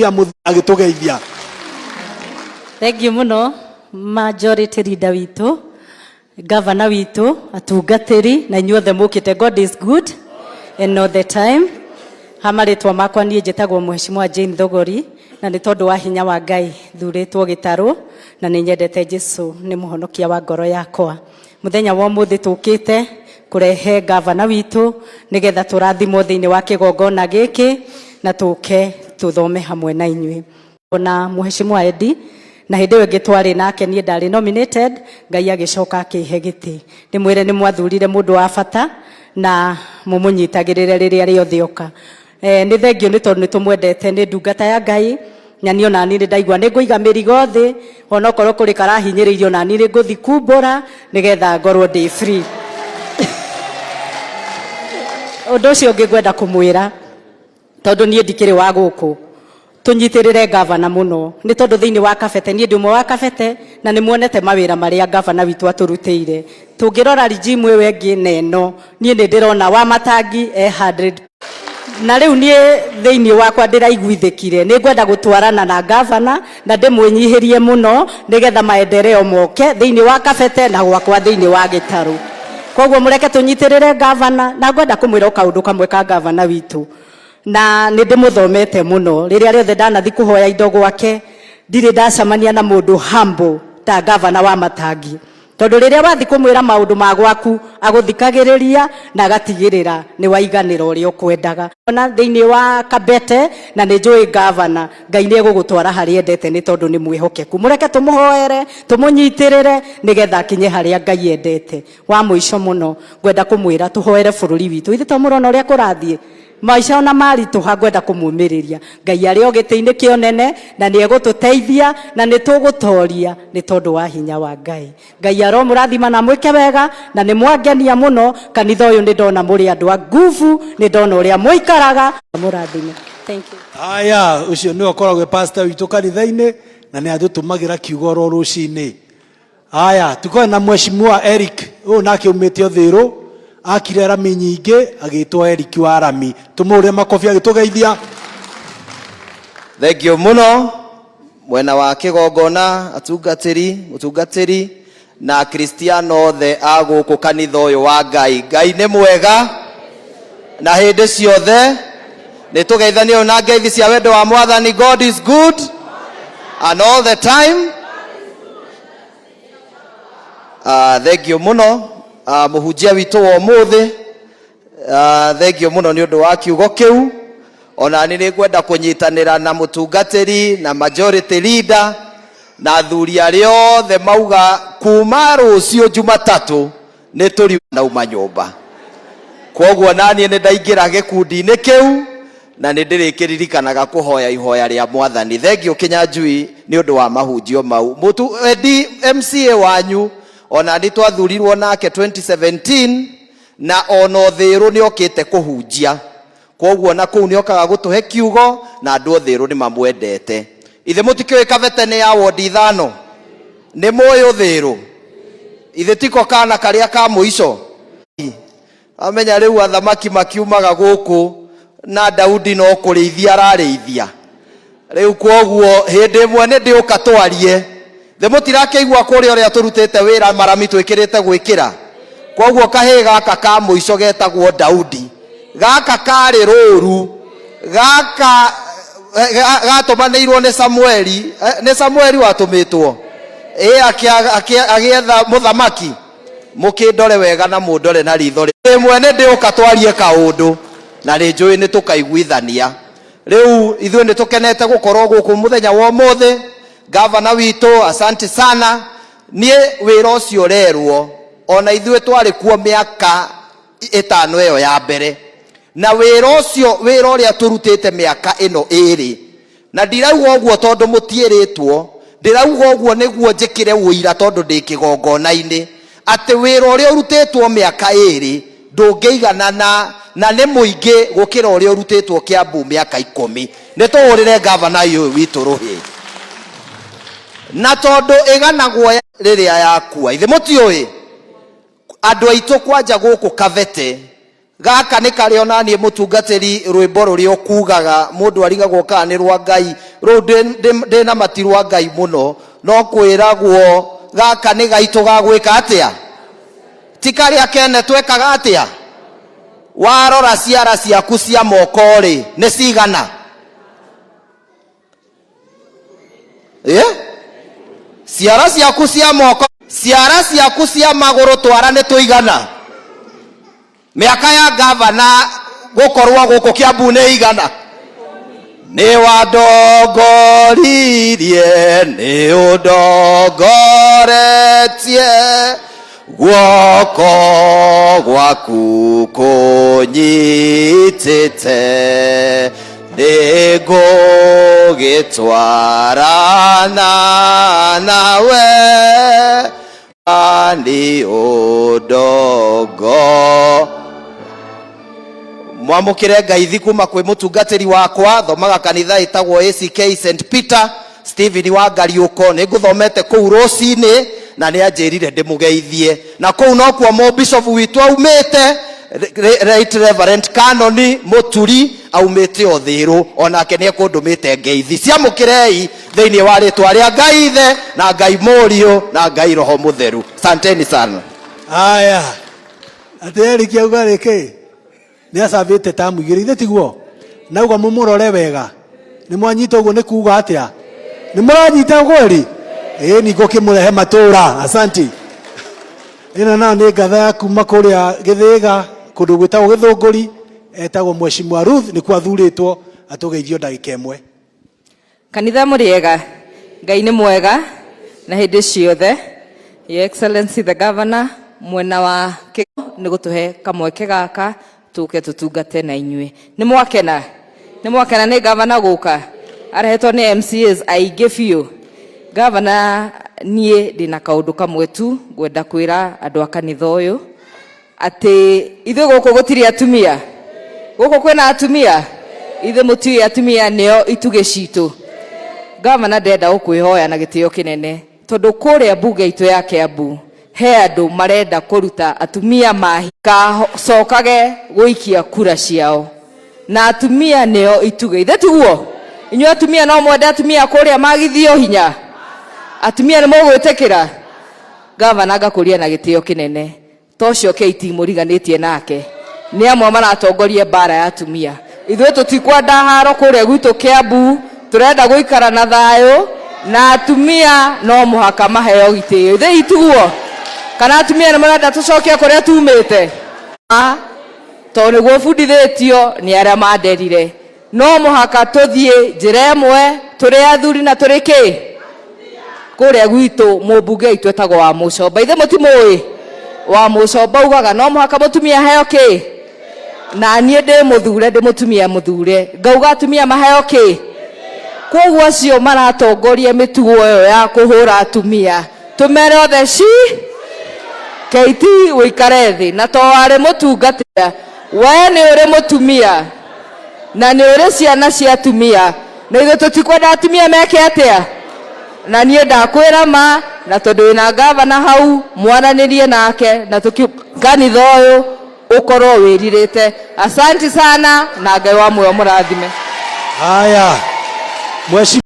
Agĩtũgeithia. Thengiũ mũno majority leader witũ, gavana witũ, atungatĩri na inyuothe mũkĩte. God is good and all the time. Ha marĩtwa makwa, niĩ njĩtagwo Mheshimiwa Jane Thogori, na nĩ tondũ wa hinya wa Ngai thurĩtwo gĩtarũ, na nĩ nyendete Jesu, nĩ mũhonokia wa ngoro yakwa. Mũthenya wa ũmũthĩ tũkĩte kũrehe gavana witũ nĩgetha tũrathimwo thĩinĩ wa kĩgongona gĩkĩ na tũke tũthome hamwe na inyuĩ. Ona Mheshimiwa Edi na hĩndĩ ĩyo ĩngĩ twarĩ nake, niĩ ndarĩ nominated, Ngai agĩcoka akĩhe gĩtĩ. Ndĩmwĩre nĩ mwathurire mũndũ wa bata na mũmũnyitagĩrĩre rĩrĩa rĩothe oka. Nĩ thengio nĩ tondũ nĩ tũmwendete, nĩ ndungata ya Ngai, na niĩ onani nĩ ndaigua nĩ ngũiga mĩrigo thĩ, onokorwo kũrĩ karahinyĩrĩirio, onani nĩ ngũthi kumbũra nĩgetha ngorwo ndĩ free. Ũndũ ũcio ũngĩ ngwenda kũmwĩra, tondũ niĩ ndikĩrĩ wa gũkũ, tũnyitĩrĩre gavana mũno, nĩ tondũ thĩinĩ wa Kabete, niĩ ndĩ ũmwe wa Kabete, na nĩ muonete mawĩra marĩa gavana witũ atũrutĩire. Tũngĩrora regime ĩyo ĩngĩ na ĩno, niĩ nĩ ndĩrona wa matangi e 100, na rĩu niĩ thĩinĩ wakwa ndĩraiguithĩkire nĩ ngwenda gũtwarana na gavana na ndĩmwĩnyihĩrie mũno nĩgetha maendeleo moke thĩinĩ wa Kabete na gwakwa thĩinĩ wa Gĩtarũ. Koguo mũreke tũnyitĩrĩre gavana, na ngwenda kũmwĩra o kaũndũ kamwe ka gavana witũ, na nĩ ndĩmũthomete mũno. Rĩrĩa rĩothe ndanathi kũhoya indo gwake, ndirĩ ndacemania na mũndũ humble ta gavana wa Matangi, tondũ rĩrĩa wathi kũmwĩra maũndũ ma gwaku, agũthikagĩrĩria na agatigĩrĩra nĩ waiganĩra ũrĩa ũkwendaga. Ona thĩinĩ wa Kabete, na nĩ njũĩ gavana, Ngai nĩ egũgũtwara harĩa endete, nĩ tondũ nĩ mwĩhokeku. Mũreke tũmũhoere, tũmũnyitĩrĩre nĩgetha akinye harĩa Ngai endete. Wa mũico mũno, ngwenda kũmwĩra tũhoere bũrũri witũ. Ithe to mũrona ũrĩa kũrathiĩ maica ona maritũha, ngwenda kũmũmĩrĩria Ngai arĩ o gĩtĩ-inĩ kĩa ũnene, na nĩ egũtũteithia na nĩ tũgũtoria nĩ tondũ wa hinya wa Ngai. Ngai aromũrathima na mwĩke wega, na nĩ mwangenia mũno. Kanitha ũyũ nĩ ndona mũrĩ andũ a nguvu, nĩ ndona ũrĩa mũikaraga. Mũrathime. Thank you. Haya, ũcio nĩwe ũkoragwo pastor witũ kanitha-inĩ na nĩ atũtũmagĩra kiugo oro rũcinĩ. Haya, tukoe na Mheshimiwa Eric, ũyũ nake umĩte Ũthĩrũ, akire rami nyingĩ, agĩtwo Eric wa rami. Tũmũhũrĩre makobi agĩtũgeithia. Thengio mũno mwena wa kĩgongona, atungatĩri, mũtungatĩri na Akristiano othe a gũkũ kanitha ũyũ wa Ngai. Ngai nĩ mwega na hĩndĩ ciothe. Nĩ tũgeithanio na ngeithi cia wendo wa Mwathani. God is good and all the time. Thengio mũno, mũhunjia witũ wa ũmũthĩ. Thengio mũno nĩ ũndũ wa kiugo kĩu. Ona nĩ nĩ ngwenda kũnyitanĩra na mũtungatĩri na majority leader na athuri arĩa othe mauga kuma rũciũ Jumatatũ nĩ tũri nauma nyũmba. Kwoguo naniĩ nĩ ndaingĩra gĩkundi-inĩ kĩu na nĩ ndĩrĩkĩririkanaga kũhoya ihoya rĩa Mwathani. Thengio Kĩnyanjui nĩ ũndũ wa mahunjio mau. Mũtu Edi MCA wanyu, ona nĩ twathurirwo nake 2017, na ona Ũthĩrũ nĩ okĩte kũhunjia. Kwoguo na kũu nĩ okaga gũtũhe kiugo, na andũ Ũthĩrũ nĩ mamwendete. Ithe mũtikĩũĩ Kabete nĩ ya wondi 5? Nĩ mũĩ Ũthĩrũ? Ithe tiko kana karĩa ka mũico? Amenya rĩu athamaki makiumaga gũkũ, na Daudi no kũrĩithia ararĩithia rĩu. Kwoguo hĩndĩ ĩmwe nĩ ndĩũka twarie. Thĩ mũtirakĩigua kũrĩa ũrĩa tũrutĩte wĩra marami twĩkĩrĩte gwĩkĩra. Kwoguo kahĩĩ gaka ka mũico getagwo Daudi, gaka karĩ rũru, gaka gatũmanĩirwo nĩ Samueli. Nĩ Samueli watũmĩtwo ĩ agĩetha mũthamaki. Mũkĩndore wega na mũndore na ritho rĩmwe, nĩ ndĩũka twarie kaũndũ na nĩ njũĩ nĩ tũkaiguithania. Rĩu ithuĩ nĩ tũkenete gũkorwo gũkũ mũthenya wa ũmũthĩ. Gavana witũ, asante sana. Niĩ wĩra ũcio ũrerwo, ona ithuĩ twarĩ kuo mĩaka 5 ĩyo ya mbere, na wĩra ũcio, wĩra ũrĩa tũrutĩte mĩaka ĩno 2, na ndirauga ũguo tondũ mũtiĩrĩtwo, ndĩrauga ũguo nĩguo njĩkĩre ũira, tondũ ndĩ kĩgongona-inĩ, atĩ wĩra ũrĩa ũrutĩtwo mĩaka 2 ndũngĩiganana na nĩ mũingĩ gũkĩra ũrĩa ũrutĩtwo Kiambu mĩaka 10. Nĩ tũhũrĩre gavana ũyũ witũ rũhĩ, na tondũ ĩganagwo rĩrĩa yakua. Ithe mũtiũĩ andũ aitũ kwanja gũkũ Kabete. Gaka nĩ karĩ ona niĩ mũtungatĩri rwĩmbo rũrĩa ũkugaga mũndũ arigagwo kana nĩ rwa Ngai rũu ndĩna mati rwa Ngai mũno no kwĩragwo gaka nĩ gaitũ ga gwĩka atĩa ti karĩa kene twekaga atĩa warora ciara ciaku cia moko rĩ nĩ cigana ĩ ciara ciaku cia moko ciara ciaku cia magũrũ twara nĩ tũigana mĩaka ya gavana gũkorwo gũkũ Kiambu nĩ igana nĩ wandongoririe nĩ ũndongoretie guoko gwaku kũnyitĩte nĩ ngũgĩtwarana nawe nĩ ũndongo mwamũkĩre ngaithi kuma kwĩ mũtungatĩri wakwa thomaga kanitha ĩtagwo ACK St Peter Stephen wa Ngariũko nĩ ngũthomete kũu rũcinĩ na nĩ anjĩrire ndĩmũgeithie na kũu nokuo mũbishofu witũ aumĩte Right Reverend Canon Mũturi aumĩte o Thĩrũ onake nĩ ekũndũmĩte ngeithi ciamũkĩrei thĩinĩ wa rĩtwa rĩa Ngai Ithe na Ngai Mũriũ na Ngai Roho Mũtheru. Asanteni sana. Aya atĩ Eric auga rĩkĩ nĩ acabĩte tamu igĩrĩ ithe tiguo nauga mũmũrore wega nĩ mwanyita ũguo nĩ kuga atĩa nĩ mũranyita kweli ĩĩ ningũ kĩmũrehe matũra asanti ĩno nayo nĩ ngatha ya kuma kũrĩa Gĩthĩga kũndũ gwĩtagwo Gĩthũngũri etagwo Mheshimiwa Ruth nĩkuo athurĩtwo atũgeithio ndagĩka ĩmwe. Kanitha mũrĩega Ngai nĩ mwega na hĩndĩ ciothe. Your Excellency the Governor mwena wa nĩ gũtũhe kamweke gaka tũke tũtungate na inyuĩ. Nĩ mwakena nĩ mwakena nĩ gavana gũka arehetwo nĩ MCAs aingĩ biũ. Gavana niĩ ndĩna kaũndũ kamwe tu ngwenda kwĩra andũ a kanitha ũyũ atĩ ithuĩ gũkũ gũtirĩ atumia gũkũ kwĩna atumia ithuĩ mũtiũĩ atumia nĩo itugĩ citũ. Gavana ndĩrenda gũkwĩhoya na gĩtĩo kĩnene tondũ kũrĩa mbunge itũ ya Kiambu he andũ marenda kũruta atumia mahikacokage gũikia kura ciao na atumia nĩo itugĩ ithe tiguo inyuĩ atumia no mwende atumia kũrĩa magithio hinya atumia nĩ mũgwĩtĩkĩra gavana ngakũria na gĩtĩo kĩnene to ũcio KT mũriganĩtie nake nĩ amwe maratongoria mbara ya atumia ithuĩ tũtikwenda haro kũrĩa gwitũ Kiambu tũrenda gũikara na thayũ na atumia no mũhaka maheo gĩtĩo ithe itiguo kana atumia nĩ marenda tũcokie kũrĩa tumĩte tondũ nĩguo bundithĩtio nĩ arĩa manderire no mũhaka tũthiĩ njĩra ĩmwe tũrĩ athuri na tũrĩ kĩ kũrĩa gwitũ mũmbunge witũ etagwo wa Mũcomba ithe mũtimũĩ wa Mũcomba ugaga no mũhaka mũtumia aheo kĩ na niĩ ndĩ mũthure ndĩ mũtumia mũthure ngauga atumia maheo kĩ koguo acio maratongoria mĩtugo ĩyo ya kũhũra atumia tũmere othe ci KT ũikare thĩ na to warĩ mũtungatĩra we nĩ ũrĩ mũtumia na nĩ ũrĩ ciana cia atumia na ithuĩ tũtikwenda atumia meke atĩa na niĩ ndakwĩra ma na tondũ wĩna gavana hau mwaranĩrie nake na tũki kanitha ũyũ ũkorwo wĩrirĩte. Asanti sana na Ngai wa muoyo mũrathime. Haya mheshimiwa.